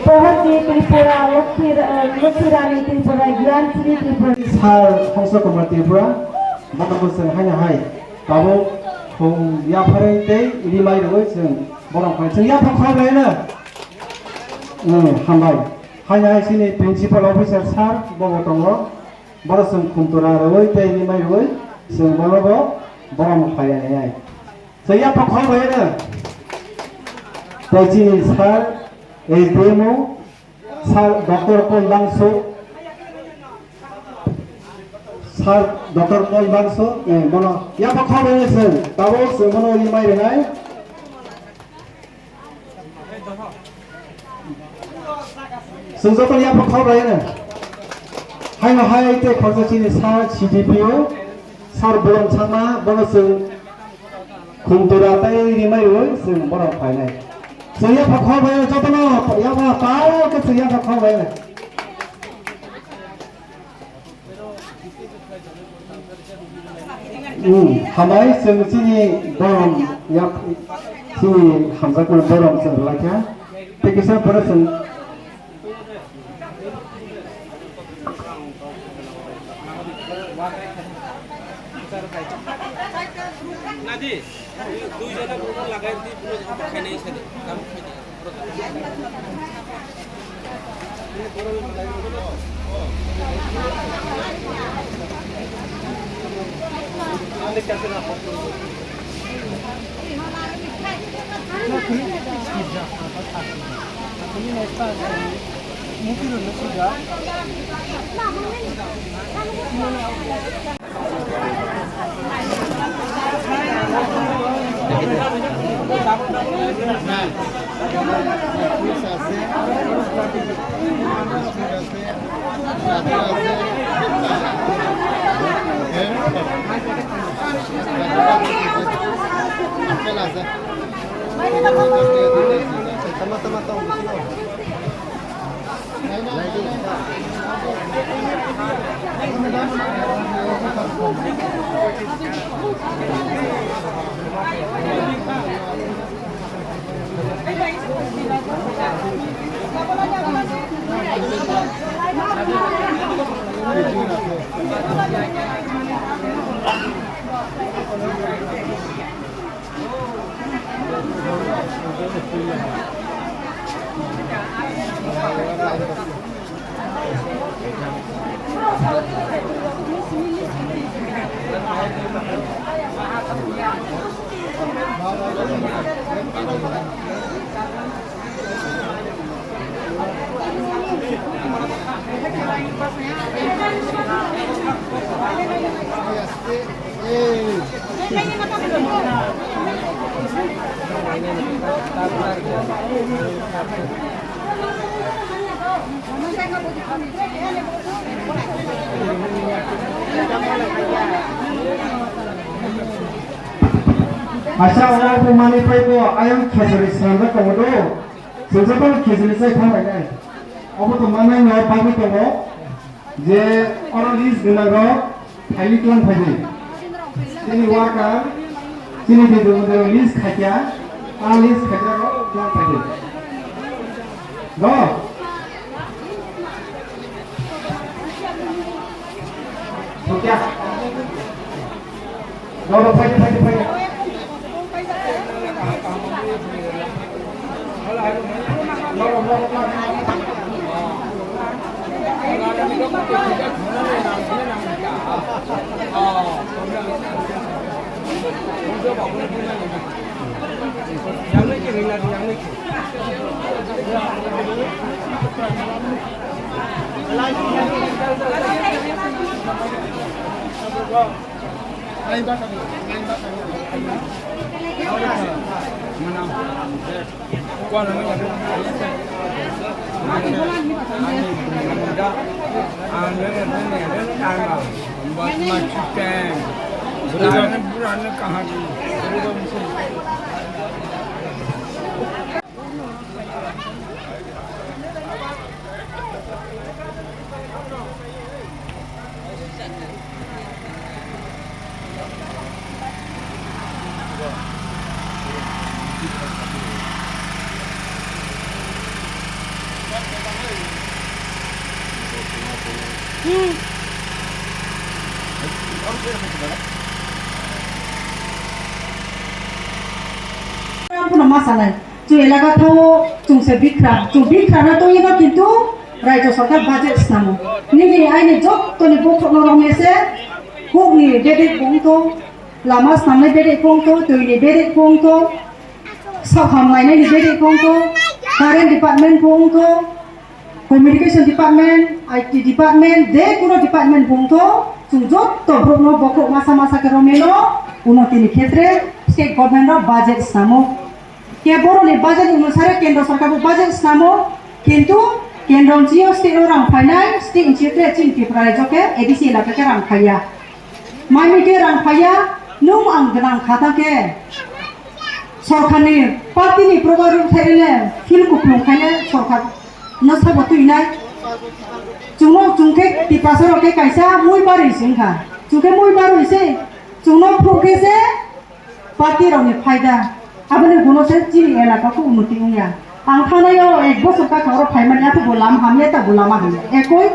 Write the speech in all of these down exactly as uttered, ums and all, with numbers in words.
Pohorni Tripura, Lokhi, Lokhi Rani Tripura, Gyan Sri Tripura. Sir Hongsa Kumar Tripura, bono bo chwng haino hai tabuk khum yapharwi tei rimai rwui chwng bono khai chwng yaphang khoroknai no. Hmm, hambai. Haino hai chini principal officer sir bo bo tongo. Bono chwng khum tura rwui tei rimai rwui chwng bono bo borom khlai ya nai. Chwng yaphang khoroknai no. Tei chini sir S D M o, sir Doctor Paul Bangso, sir Doctor Paul Bangso, eh, bono yaphang khoroknai no chwng tabuk chwng bono rimai rwnai. Chwng joto ni yaphang khoroknai no. Haino hai tei khoroksa chini sir C D P O, sir Bolom Sama, bono chwng khum tura tei rimai rwui chwng bono khlainai. Chwng yaphang khoroknai no jotono yaphang pal khe chwng yaphang khoroknai no. Hmm, hambai chwng chini borom yak chini hamjakmani borom chwng rwlaikha. Tei kisa pore chwng Nadi, dui jona bumung lagai di, bumung apa khainai sadi, kamu khainai. Asa oro bo manwi phai bo ayang khejori swnamjak tongo do. Chwng jotono khejori chai thanglai nai. Obo to manai no bagwi tongo. Je oro list gwnang rok phailwi tlang phaidi. Chini worker, chini bidung bidung list khaikya, a list khaikya rok tlang phaidi. Go. Thokya. Roro, phaidi, phaidi, phaidi. Phano ma sanai. Chwng elaka thao chwng se bikra. Chwng bikra na tongwi no kintu Raijo sorkar budget snamo. Nini aini jottoni bokhokno romya se hukni bedek bo wngtho, lama snamnai bedek bo wngtho, twini bedek bo wngtho, sakham nainani bedek bo wngtho, current department bo wngtho, communication department, I T department, je kono department bo wngtho, chwng jotto borokno bokhok masa masa khe romyano unotini khetre state government rok budget snamo. Ke boroni budget onusare kendro sorkar bo budget snamo, kintu kendro ni sio state o rang phainai, state ni sio tre chini Tripura rajyo khe A D C elaka khe rang phaiya. Mami khe rang phaiya, nung ang gwnang kha ta khe sorkar ni party ni program rwng khaile, fil kuplung khaile sorkar no sabo tuinai. Chwngno chwng khe Tiprasa rok khe kaisa mui barwi se wngkha. Chwng khe mui barwi se, chwngno phuk khe se, party rokni phaida, aboni guno se chini elaka khe unoti wngya. Ang thanai o ek bosor kaka oro phaimani, aphuru bo lama hamya, ta bo lama hamya. Ekoi,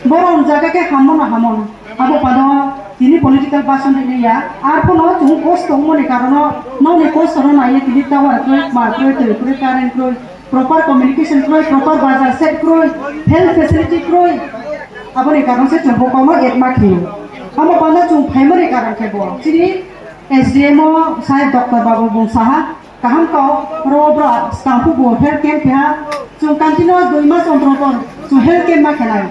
borok jaga khe hammo no hamo no. Abo pano tini political basonde ya. Arphuno chwng kosto wngmani karono, nokni kosto no naiye tini tower kroi, ma kroi, twi kroi, current kroi, proper communication kroi, proper bazar set kroi, health facility kroi. Aboni karon se chwng bo kokno ekma khio. Amo pano chwng phaimani karon khe bo. Chini S D M o sai Doctor Babu bung saha, kaham kok, oro bro, stampu bo health camp keha, chwng continue dui mas ontor ontor chwng health camp ma khelai.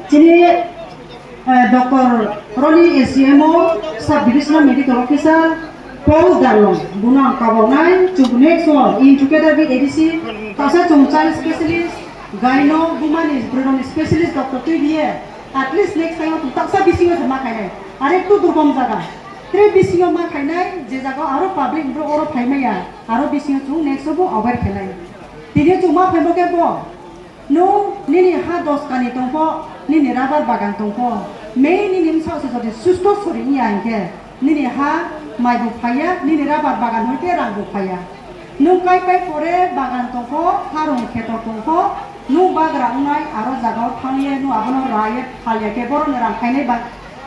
Chini, eh, Doctor Roni S D M o, Sub Divisional Medical Officer, Paul Darlong, buno ang kaboknai, chwng next o, in together with A D C, tasa chwng child specialist, gyno, bumani, bwrwini specialist doctor twi biye, at least next time o chwng taksa bisingo se ma khainai. Are tu durbom jaga. Tre bisingo ma khainai, je jaga aro public bro oro phai maya, aro bisingo chwng next o bo aware khainai. Tini chwng ma phaimo khe bo, nwng nini ha dos kani tongpho, nini rubber bagan tongpho, mei nini bwsa se jodi susto sori wngya hinkhe, nini ha mai bo phaiya, nini rubber bagan hoi khe rang bo phaiya. Nwng kai pai pore bagan tongkho, harung kheto tongkho, nwng bagra wngnai aro jagao thangye nwng abono raiye phalya khe borokni rang khainai ba.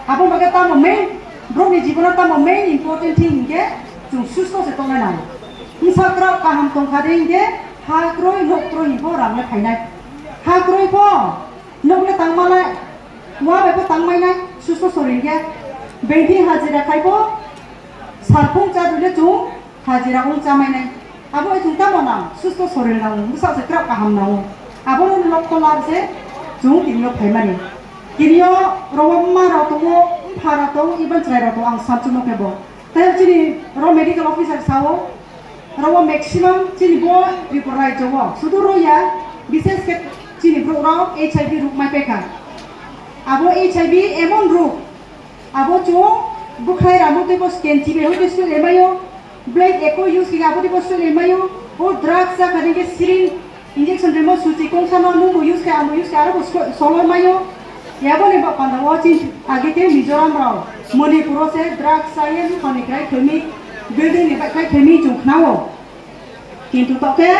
Abo bagwi tamo main, borokni jibono tamo main important thing hinkhe chwng susto se tongnai nango. Bwsa kwrak kaham tongkha de hinkhe ha kwrwi nok kwrwi hinkhe rang le phainai. Ha kwrwi pho nok le tangmalai, wa bai pho tangmainai susto sori hinkhe. Bengthi hajira khai pho sarphung cha dule chwng hajira wng chamainai. Abo chwng tamo nang, susto sorir nango, bwsa se kwrak kaham nango. Abono lokho lab se chwng tini o phaimani. Tini o rogo mma rok tongo, mpha rok tongo, iban chwrai rok tongo, ang samchwngno khe bo. Tei chini ro medical officer sao, rogo maximum chini bo Tripura rajyo o sudu roya, bises khe chini borok rok H I V ruk mai paikha. Abo H I V emon ruk, abo chwng bwkhai ramo tei bo scan chibai hoi tei sui emaio. Blade eko use khe abo tei bo sui emaio. O drugs cha kha dei khe syringe injection rimo suchi kongsa no nung bo use khe, ang bo use khe, aro bo so-, solo maio. Yabo ni ba panda o chin age khe Mizoram rao Manipur o se drugs cha ye bupha ni krai thoi mi, building ni bai krai thoi mi chwng khna o. Kintu tokhe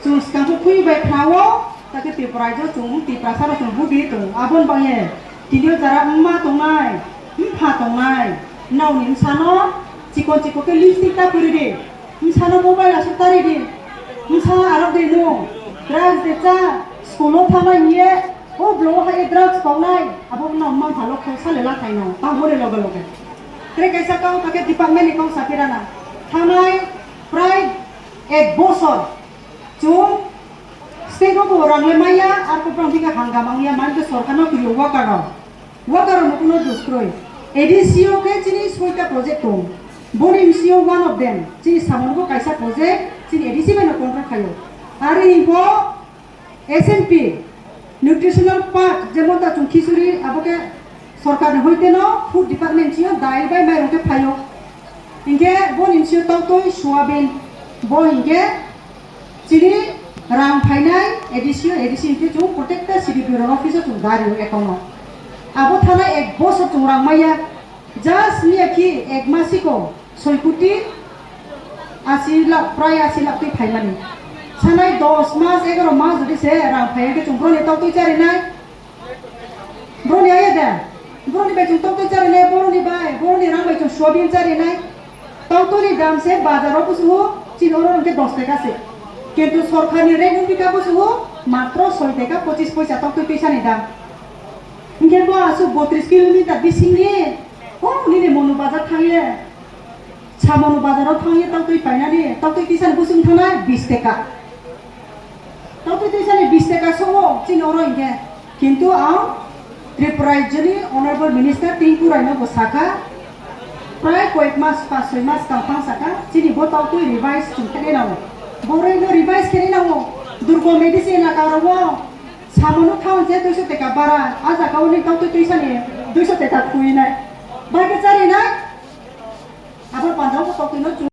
chwng swkang khe khwi bai kha o, takhe Tripura rajyo chwng Tiprasa rok chwng budi tongo. Aboni bagwi tini o jara wngma tongnai, wngpha tongnai, nokni bwsano chikon chikon khe lipstick ta puri di, bwsano mobile aswk ta ri di, bwsa arok de no, drugs de cha, school o thangna hiye, o blow hai drugs kaunai, abo no mang halo kho sale la thaino, tang hore loge loge. Tre kaisa kau takhe department ni kau sapirana. Thangnai prai ek bosor. Chwng state o bo rang le maya, ar ko prang thike hangama wngya, man ke sorkar no twi worker rok. Worker rok no kuno dus kroi. A D C o khe chini soita project tong. Boni bisi o one of them, chini Samono bo kaisa project, chini A D C bai no contract khaio. Ari bo S N P, nutritional part, jemon ta chung khichuri, abo khe sorkar ni hoite no food department chini dai bai mairong khe phaio. Hinkhe boni bisi o tautoi soyabin, bo hinkhe chini rang phainai A D C o, A D C hinkhe chung protecta C D P O office o chung dario account o. Abo thanai ek bosor chung rang maya, just miya khi ek masiko soi koti asi lakh, prai asi lakh twi phaimani. Sanai dos mas, egaro mas jodi se rang phaiya khe chung broni tautoi charinai. Broni aya da. Broni bai chung tautoi charinai, broni bai, broni rang bai chung soyabin charinai. Tautoi ni dam se bazar o busugo chini oro hwnkhe dos taka se. Kintu sorkar ni rate wngpi kha busugo matro soi taka pochis poisa tautoi twisa ni dam. Hinkhe bo aswk botris kilometer bisingni, o nini Monu bazar thangye, Samonu bazar o thangye tautoi painani, tautoi twisa ni busi wngthangnai bis taka. Tautoi twisa ni bis taka songo chini oro hinkhe. Kintu ang Tripura rajyoni Honorable Minister Tinku Raino bo sakha, prai koyek mas, pas soi mas tang phang sakha, chini bo tautoi revise chung khe nango. Bo roi no revise khe nango. Durgo medicine elaka rogo Samonu thaon je duiso taka bara, a jaga o ni tautoi twisa ni duiso taka khuinai. Bai khe charinai. Abo panjao bo tautoi no chung